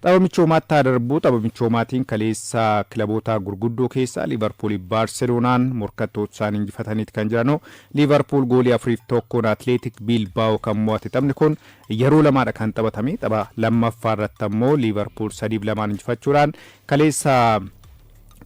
Tapha michoomaatti haa darbu. Tapha michoomaatiin kaleessa kilaboota gurguddoo keessaa Liivarpuul Baarseloonaan morkattoota isaanii injifataniiti kan jiranu. Liivarpuul goolii 4-1 Atleetik Biilbaa'oo kan mo'ate. Taphni kun yeroo lamaadha kan taphatame. Tapha lammaffaa irratti ammoo Liivarpuul 3-2 injifachuudhaan kaleessa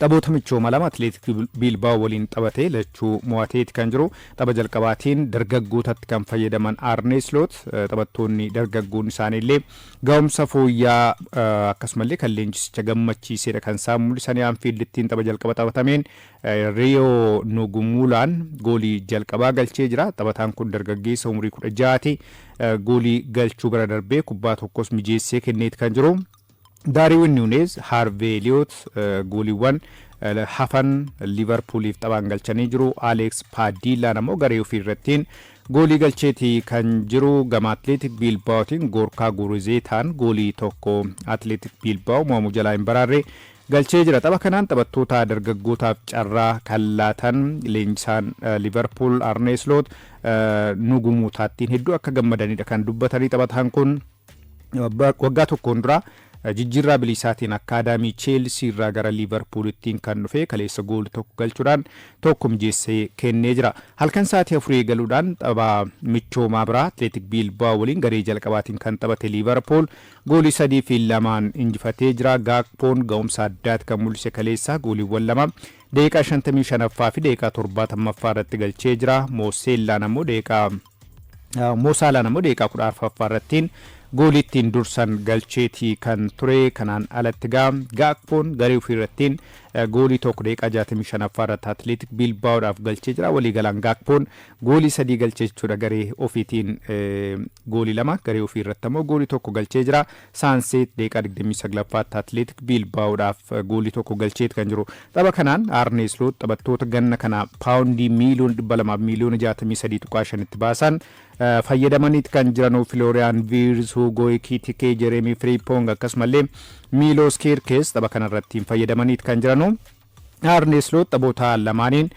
taphoota michooma lama Atleetik Biilbaa'oo waliin taphatee lachuu mo'ateeti kan jiru. Tapha jalqabaatiin dargaggootatti kan fayyadaman Arne Sloot, taphattoonni dargaggoon isaaniillee ga'umsa fooyyaa akkasumallee kan leenjisicha gammachiisedha kan isaan mul'isanii. Anfiildittiin tapha jalqaba taphatameen Riyoo Nugumulaan goolii jalqabaa galchee jira. Taphataan kun dargaggeessa umurii 16ti. Goolii galchuu bira darbee kubbaa tokkos mijeessee kenneeti kan jiru. Daariwin Nuunez, Haarvee Eliyoot gooliiwwan hafan Liivarpuuliif taphaan galchanii jiru. Aleeks Paadiillaan ammoo garee ofii irrattiin goolii galcheeti kan jiru. Gama Atleetik Biilbaa'ootiin Goorkaa Guruzeetaan goolii tokko Atleetik Biilbaa'oo mo'amuu jalaa hin baraarre galchee jira. Tapha kanaan taphattoota dargaggootaaf carraa kan laatan leenjisaan Liivarpuul Arnee Sloot Nugumuutaattiin hedduu akka gammadanidha kan dubbatanii. Taphataan kun waggaa tokkoon dura jijjiirraa bilisaatiin akkaadaamii Cheelsii irraa gara Liivarpuulittiin kan dhufe kaleessa goolii tokko galchuudhaan tokko mijeessee kennee jira. Halkan sa'aatii 4 eegaluudhaan tapha michoomaa biraa Atleetik Biilbaa'oo waliin garee jalqabaatiin kan taphate Liivarpuul goolii 3-2 injifatee jira. Gaakpoon ga'umsa addaati kan mul'ise kaleessa, gooliiwwan lama daqiiqaa 55ffaa fi daqiiqaa 70ffaa irratti galchee jira. Mooseellaan ammoo daqiiqaa Moosaalaan ammoo daqiiqaa 14ffaa irrattiin goolii ittiin dursan galcheetii kan ture. Kanaan alatti gaa Gaakpoon garee ofii irrattiin goolii tokko daqiiqaa 65ffaa irratti Atleetik Biilbaa'oodhaaf galchee jira. Waliigalaan Gaakpoon goolii sadii galchee jechuudha, garee ofiitiin goolii lama, garee ofii irratti ammoo goolii tokko galchee jira. Saanseet daqiiqaa 29ffaatti Atleetik Biilbaa'oodhaaf goolii tokko galcheet kan jiru. Tapha kanaan Arnee Sloot taphattoota ganna kana paawundii miiliyoona 200 fi miiliyoona 63.5tti baasan fayyadamaniit kan jiranuu Filooriyaan Viirs, Huugoo Ekiitikee, Jereemii Firiipoong akkasumallee Miiloos Kiirkees tapha kanarratti fayyadamaniit kan jiranu. Arnee Sloot taphoota lamaaniin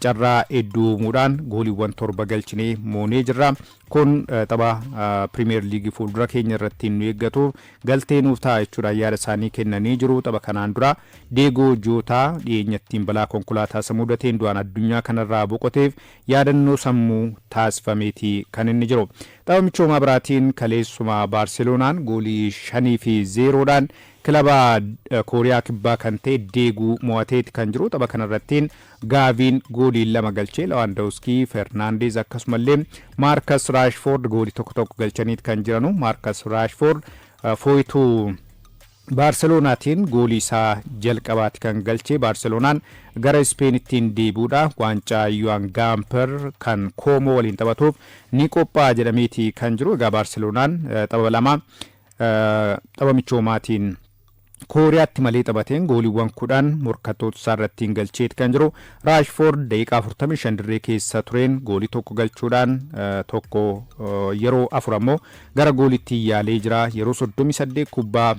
carraa hedduu uumuudhaan gooliiwwan torba galchinee moonee jirra. Kun tapha Pirimeer Liigii fuuldura keenya irratti nu eeggatuuf galtee nuuf ta'a jechuudhaan yaada isaanii kennanii jiru. Tapha kanaan dura Deegoo Jootaa dhiyeenyattiin balaa konkolaataa isa mudateen du'aan addunyaa kanarraa boqoteef yaadannoo sammuu taasifameeti kan inni jiru. Tapha michoomaa biraatiin kaleessuma Baarseloonaan goolii 5-0dhaan kilaba Kooriyaa Kibbaa kan ta'e Deeguu mo'ateeti kan jiru. Tapha kanarrattiin Gaaviin goolii lama galchee, Lawaandawuskii, Fernaandeez akkasumallee Maarkas Raashfoord goolii tokko tokko galchaniit kan jiranu. Maarkas Raashfoord fooyituu Baarseloonaatiin goolii isaa jalqabaati kan galchee. Baarseloonaan gara Ispeenittiin deebi'uudha waancaa Yuan Gaamper kan Koomoo waliin taphatuuf ni qophaa'a jedhameeti kan jiru. Egaa Baarseloonaan tapha lama tapha michoomaatiin Kooriyaatti malee taphateen gooliiwwan 10 morkattoota isaa irratti galcheeti kan jiru. Raashfoord daqiiqaa 45 dirree keessa tureen goolii tokko galchuudhaan tokko, yeroo afur ammoo gara goolitti yaalee jira. Yeroo 38 kubbaa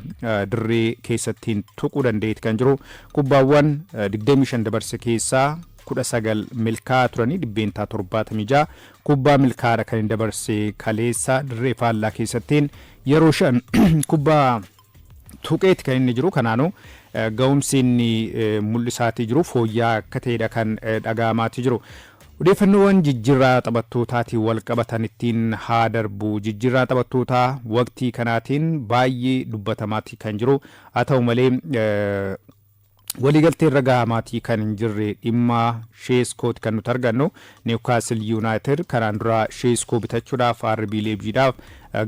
dirree keessatti tuquu danda'eeti kan jiru. Kubbaawwan 25 dabarse keessaa 19 milkaa'aa turanii, 76% kubbaa milkaa'aadha kan hin dabarse kaleessa. Dirree faallaa keessattiin yeroo shan kubbaa tuqeeti kan inni jiru. Kanaanuu ga'umsi inni mul'isaatii jiru fooyya'aa akka ta'edha kan dhaga'amaatii jiru. Odeeffannoowwan jijjiirraa taphattootaatiin wal qabatan ittiin haa darbu. Jijjiirraa taphattootaa waqtii kanaatiin baay'ee dubbatamaatii kan jiru, haa ta'u malee waliigaltee irra gahamaatii kan hin jirre dhimma Sheeskooti kan nuti argannu. Niwkaastil Yuunaayitid kanaan dura Sheeskoo bitachuudhaaf RB Leebjiidhaaf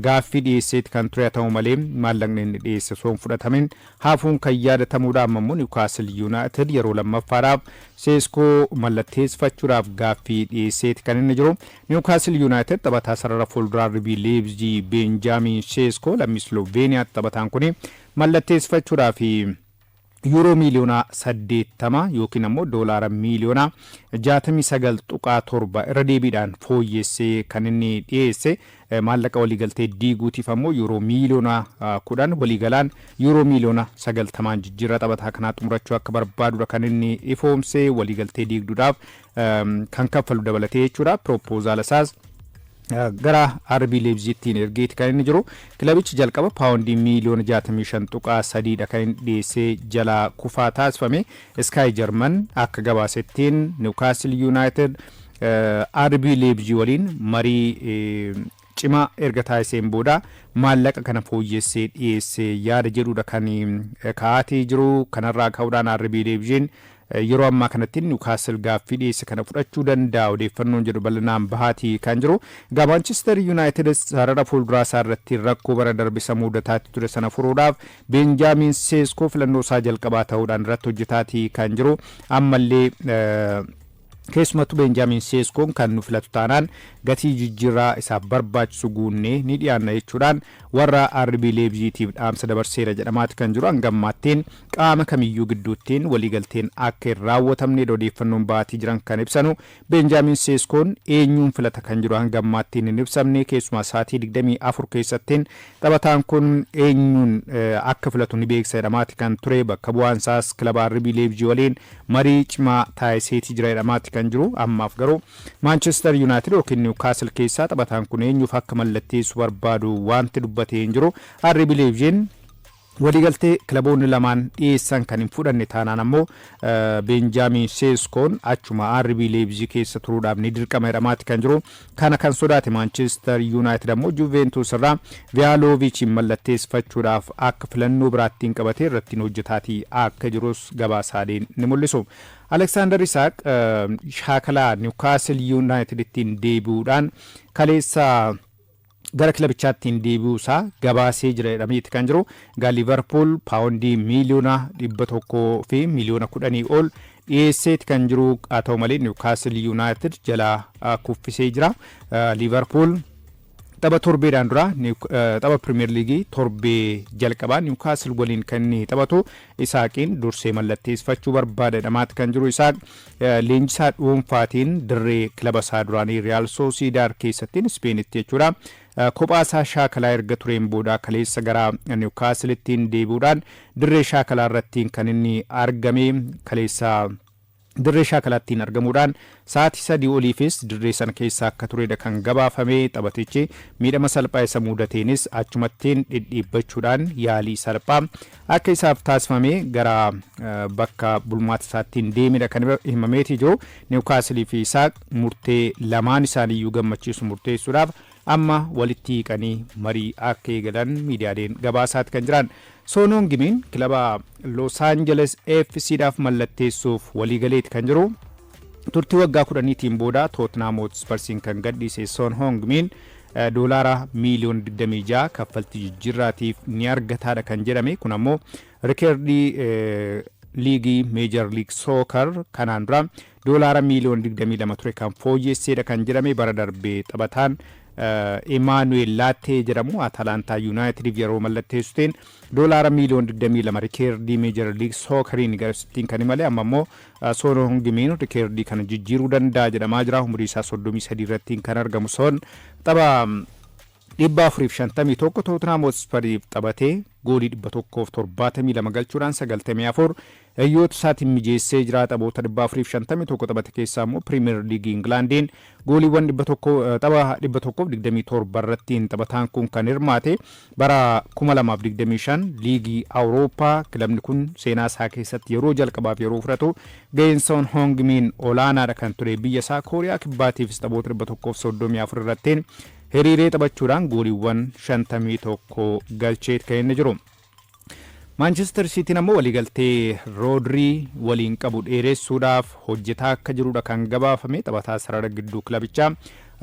gaaffii dhiyeesseeti kan ture, haa ta'u malee maallaqni inni dhiyeesse osoo hin fudhatamin hafuun kan yaadatamuudha. Amma immoo Niwkaastil Yuunaayitid yeroo lammaffaadhaaf Sheeskoo mallatteessifachuudhaaf gaaffii dhiyeesseeti kan inni jiru. Niwkaastil Yuunaayitid taphataa sarara fuulduraa RB Leebjii Beenjaamiin Sheeskoo lammii Sloveeniyaatti taphataan kuni mallatteessifachuudhaaf yuuroo miiliyoona 80 yookiin ammoo doolaara miiliyoona 69.7 irra deebiidhaan fooyyessee kan inni dhiyeesse. Maallaqa waliigaltee diiguutiif ammoo yuuroo miiliyoona 10, waliigalaan yuuroo miiliyoona 90n jijjiirraa taphataa kanaa xumurachuu akka barbaadudha kan inni ifoomse, waliigaltee diigduudhaaf kan kaffalu dabalatee jechuudha. Pirooppoozaala isaas Gara RB Leipzigtiin ergeeti kan inni jiru. Kilabichi jalqaba paawundii miiliyoona 65.3dha kan inni dhiyeessee jalaa kufaa taasifame. Sky German akka gabaasettiin Newcastle United RB Leipzig waliin marii cimaa erga taasiseen booda maallaqa kana fooyyessee dhiyeessee yaada jedhudha kan kaa'atee jiru. Kanarraa ka'uudhaan RB Leipzig yeroo ammaa kanatti Newcastle gaaffii dhiyeesse kana fudhachuu danda'a odeeffannoon jedhu bal'inaan bahaatii kan jiru. Egaa Manchester United sarara fuulduraa isaa irratti rakkoo bara darbe isa mudataatti ture sana furuudhaaf Benjamin Sesko filannoo isaa jalqabaa ta'uudhaan irratti hojjetaatii kan jiru. Ammallee keessumattuu Benjamin Seskoon kan nu filatu taanaan gatii jijjiirraa isaaf barbaachisu guunnee ni dhiyaanna jechuudhaan warra RB Leipzigtiif dhaamsa dabarseera jedhamaati kan jiru. Hanga ammaattiin qaama kamiyyuu gidduuttiin waliigalteen akka hin raawwatamne odeeffannoon baatii jiran kan ibsanu. Benjamin Seskoon eenyuun filata kan jiru hanga ammaattiin hin ibsamne. Keessumaa sa'aatii 24 keessattiin taphataan kun eenyuun akka filatu ni beeksisa jedhamaati kan ture. Bakka bu'aan isaas kilaba RB Leipzig waliin marii cimaa taasiseetii jira jedhamaati kan jiru. Ammaaf garuu Manchester United yookiin Newcastle keessaa taphataan kun eenyuuf akka mallatteessu barbaadu wanti dubbatee hin jiru. RB Leipzig waliigaltee kilaboonni lamaan dhiyeessan kan hin fudhanne taanaan ammoo Benjamin Seskoon achuma RB Leipzig keessa turuudhaaf ni dirqama jedhamaati kan jiru. Kana kan sodaate Manchester United ammoo Juventus irraa Vlahovic mallatteessifachuudhaaf akka filannoo biraattiin qabatee irratti hojjetaatii akka jirus gabaasaaleen ni mul'isu. Alexander Isak shaakalaa Newcastle United ittiin deebi'uudhaan kaleessa gara kilabichaattiin deebi'uu isaa gabaasee jira jedhameeti kan jiru. Egaa Liverpool paawundii 110,000,000 ol dhiyeesseeti kan jiru. Haa ta'u malee, Newcastle United jalaa kuffisee jira. Liverpool tapha torbeedhaan dura, tapha Premier League torbee jalqabaa Newcastle waliin kan inni taphatu, Isaaqiin dursee mallatteessifachuu barbaada jedhamaati kan jiru. Isaaq leenjisaa dhuunfaatiin dirree kilaba isaa duraanii Real Sociedad keessattiin, Ispeenitti jechuudha. Kophaa isaa shaakalaa erga tureen booda kaleessa gara Newcastleittiin deebi'uudhaan dirree shaakalaa irrattiin kan inni argame. Kaleessa dirree shaakalaattiin argamuudhaan sa'aatii 3 oliifis dirree sana keessa akka turedha kan gabaafame. Taphatichi miidhama salphaa isa mudateenis achumattiin dhidhiibbachuudhaan yaalii salphaa akka isaaf taasifame gara bakka bulmaata isaattiin deemedha kan himameetii jiru. Newcastle fi Isaaq murtee lamaan isaaniiyyuu gammachiisu murteessuudhaaf amma walitti hiiqanii marii akka eegalan miidiyaaleen gabaasaatti kan jiran. Son Heung-min kilaba Los Angeles FCdhaaf mallatteessuuf waliigaleeti kan jiru. Turtii waggaa 10tiin booda Tottenham Hotspursiin kan gadhiise Son Heung-min doolaara miiliyoona 26 kaffaltii jijjiirraatiif ni argataadha kan jedhame. Kun ammoo rikeerdii liigii Major League Soccer kanaan dura doolaara miiliyoona 22 ture kan fooyyesseedha kan jedhame. Bara darbee taphataan Emmanuel Lattee jedhamu Atalantaa Yuunaayitediif yeroo mallatteessuteen doolaara miiliyoona 22 rikeerdii Major League Socceriin garasittiin kan imale. Amma immoo Son Heung-min rikeerdii kana jijjiiruu danda'a jedhamaa jira. Umurii isaa 33 irratti kan argamu Son tapha 451 Tottenham Hotspuriif taphatee goolii 172 galchuudhaan 94 hiriyoota isaatiin mijeessee jira. Taphoota 451 taphate keessaa immoo Premier League Ingilaandiin gooliiwwan 100, tapha 127 irratti taphataan kun kan hirmaate. Bara 2025 liigii Awurooppaa kilabni kun seenaa isaa keessatti yeroo jalqabaaf yeroo fudhatu gaheen Son Heung-min olaanaadha kan ture. Biyya isaa Kooriyaa Kibbaatiifis taphoota 134 irratti hiriiree taphachuudhaan gooliiwwan 51 galcheet kan inni jiru. Manchester Cityin ammoo waliigaltee Roodrii waliin qabu dheeressuudhaaf hojjetaa akka jirudha kan gabaafame. Taphataa sarara gidduu kilabichaa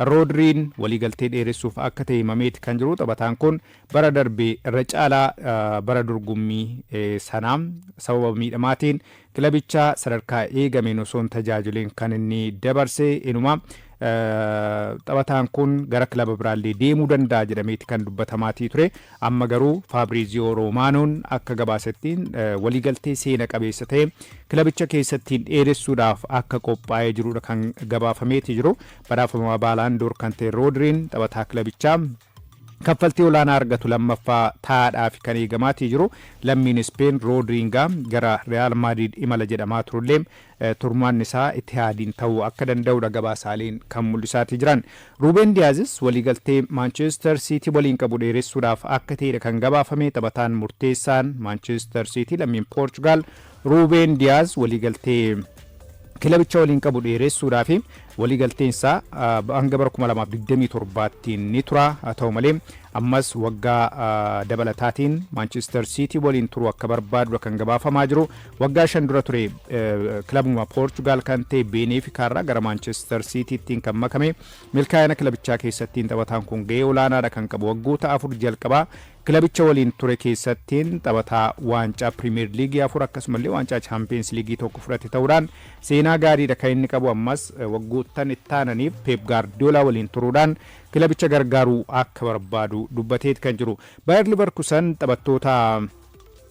Roodriin waliigaltee dheeressuuf akka ta'e himameeti kan jiru. Taphataan kun bara darbe irra caalaa bara dorgommii sanaa sababa miidhamaatiin kilabicha sadarkaa eegameen osoo hin tajaajileen kan inni dabarse. Inuma taphataan kun gara kilaba biraallee deemuu danda'a jedhameeti kan dubbatamaatii ture. Amma garuu Fabrizio Romanoon akka gabaasettiin waliigaltee seena qabeessa ta'e kilabicha keessattiin dheeressuudhaaf akka qophaa'ee jirudha kan gabaafameeti jiru. Badhaafamaa Ballon d'Or kan ta'e Roodriin taphataa kilabichaa Kaffaltii olaanaa argatu lammaffaa taa'aadhaaf kan eegamaatii jiru. Lammiin Ispeen Roodriingaa gara Real Maadriid imala jedhamaa turullee, turmaan isaa Itihaadiin ta'uu akka danda'udha gabaasaaleen kan mul'isaatii jiran. Ruubeen Diyaazis waliigaltee Maanchestar Siitii waliin qabu dheeressuudhaaf akka ta'edha kan gabaafame. Taphataan murteessaan Maanchestar Siitii, lammiin Poorchugaal Ruubeen Diyaaz, waliigaltee kilabicha waliin qabu dheeressuudhaaf, waliigalteen isaa hanga bara 2027tti ni tura. Haa ta'u malee, ammas waggaa dabalataatiin Maanchestar Siitii waliin turuu akka barbaadudha kan gabaafamaa jiru. Waggaa 5 dura ture kilabuma Poorchugaal kan ta'e Beeneefikaarraa gara Maanchestar Siitiittiin kan makame. Milkaa'ina kilabichaa keessattiin taphataan kun gahee olaanaadha kan qabu. Waggoota 4 jalqabaa kilabicha waliin ture keessattiin taphataa waancaa Pirimeer Liigii afur, akkasumallee waancaa Chaampiyeens Liigii tokko fudhate ta'uudhaan seenaa gaariidha kan inni qabu. Ammas waggoottan itti aananiif Peep Gaardiyoolaa waliin turuudhaan kilabicha gargaaruu akka barbaadu dubbateet kan jiru. Baayер Liverkusen taphattoota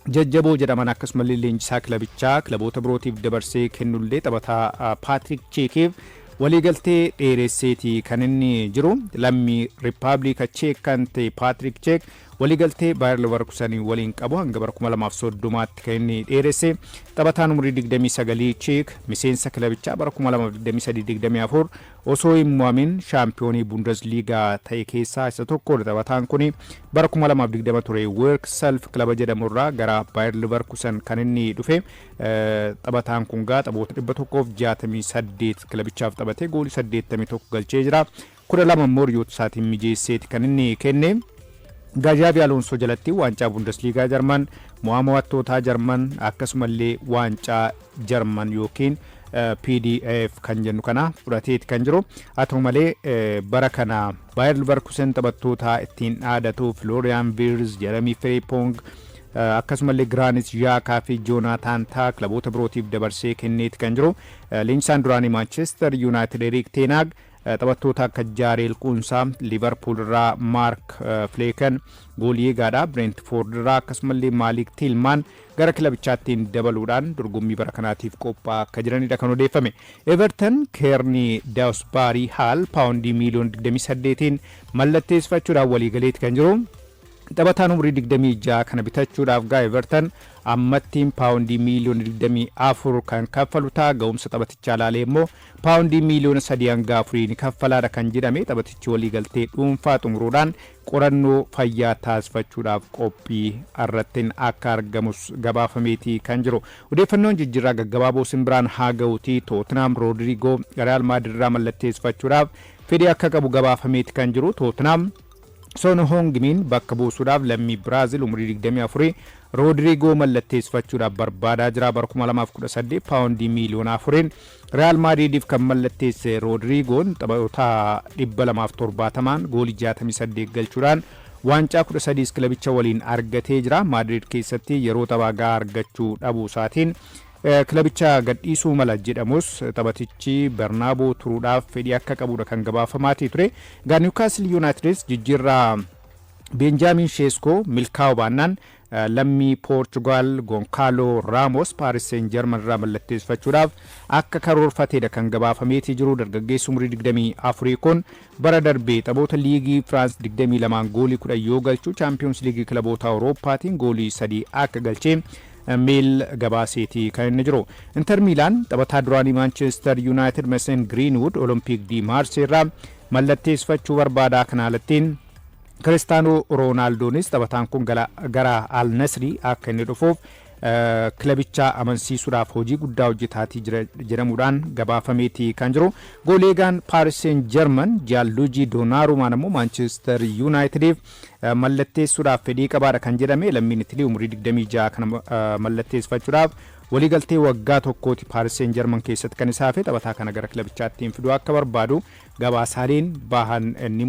jajjaboo jedhaman, akkasumallee leenjisaa kilabichaa kilaboota birootiif dabarsee kennullee, taphataa Paatrik Cheekiif waliigaltee dheeresseeti kan inni jiru. Lammii Riippaabilika Cheek kan ta'e Paatrik Cheek waliigaltee Baayер Leverkusen waliin qabu hanga bara 2030tti kan inni dheeresse. Taphataan umurii 29 Cheek miseensa kilabichaa bara 2023-24 osoo hin mo'amin shaampiyoonii Bundesliigaa ta'e keessaa isa tokkodha. Taphataan kun bara 2020 ture Werkself kilaba jedhamurraa gara Baayер Leverkusen kan inni dhufe. Taphataan kun gaa taphoota 168 kilabichaaf taphatee goolii 81 galchee jira. 12 immoo hiriyoota isaatiin mijeesseeti kan inni kenne. Xaabii Aloonsoo jalatti waancaa Bundesliigaa Jarman, mo'aa mo'attootaa Jarman, akkasumallee waancaa Jarman yookiin PDF kan jennu kana fudhateeti kan jiru. Haa ta'u malee, bara kana Baayер Leverkusen taphattoota ittiin dhaadatu Florian Wirtz, Jeremy Frimpong, akkasumallee Granit Xhaka fi Jonathan Tah kilaboota birootiif dabarsee kenneeti kan jiru. Leenjisaan duraanii Manchester United Erik ten Hag taphattoota akka Jaareel Quunsaa Liverpool irraa, Maark Fleeken goolii eegaadha Brentford irraa, akkasumallee Maalik Tiilmaan gara kilabichaattiin dabaluudhaan dorgommii bara kanaatiif qophaa'aa akka jiranidha kan odeeffame. Everton Keerni Daawusbaarii Haal paawundii miiliyoona 28n mallatteessifachuudhaan waliigaleeti kan jiru. Taphataan umurii 26 kana bitachuudhaaf gaa Everton ammattiin paawundii miiliyoona 24 kan kaffalu ta'a. Ga'umsa taphatichaa ilaalee immoo paawundii miiliyoona 3 hanga 4 ni kaffalaadha kan jedhame. Taphatichi waliigaltee dhuunfaa xumuruudhaan qorannoo fayyaa taasifachuudhaaf qophii irratti akka argamus gabaafameeti kan jiru. Odeeffannoon jijjiirraa gaggabaaboo simbiraan haa ga'uuti, Tootenaam Roodrigoo Real Maadrid irraa mallatteessifachuudhaaf fedhii akka qabu gabaafameeti kan jiru. Tootenaam Son Hongmiin bakka buusuudhaaf lammii Biraazil umurii 24 Roodrigoo mallatteessifachuudhaaf barbaadaa jira. Bara 2018 paawundii miiliyoona 4n Real Maadridiif kan mallatteesse Roodrigoon taphoota 270n goolii 68 galchuudhaan waancaa 13 kilabicha waliin argatee jira. Maadrid keessatti yeroo taphaa gahaa argachuu dhabuu isaatiin kilabicha gadhiisuu mala jedhamus, taphatichi Bernaaboo turuudhaaf fedhii akka qabudha kan gabaafamaatii ture. Egaa Niwukaastil Yuunaayitidis jijjiirraa Beenjaamin Sheeskoo milkaa'uu baannaan lammii Poorchugaal Gonkaaloo Raamos Paaris Seen Jarman irraa mallatteessifachuudhaaf akka karoorfateedha kan gabaafameetii jiru. Dargaggeessi umurii 24 kun bara darbee taphoota liigii Firaans 22 goolii 10 yoo galchu, Chaampiyoons Liigii kilaboota Awurooppaatiin goolii 3 akka galchee Meel gabaaseeti kan inni jiru. Inter Miilaan taphataa duraanii Maanchestar Yuunaayitid Mason Greenwood Olompiik di Maarsee irraa mallatteessifachuu barbaada. Kana alattiin Kiristaanoo Roonaaldoonis taphataan kun gara Al Nasrii akka inni dhufuuf kilabicha amansiisuudhaaf hojii guddaa hojjetaatii jira jedhamuudhaan gabaafameeti kan jiru. Goolii eegaan Paaris Seen Jarman Jaalluujii Doonaarumaan ammoo Maanchestar Yuunaayitediif mallatteessuudhaaf fedhii qabaadha kan jedhame. Lammiin Itilii umurii 26 kana mallatteessifachuudhaaf waliigaltee waggaa tokkooti Paaris Seen Jarman keessatti kan isaa hafe. Taphataa kana gara kilabichaatti fiduu akka barbaadu gabaasaaleen bahan ni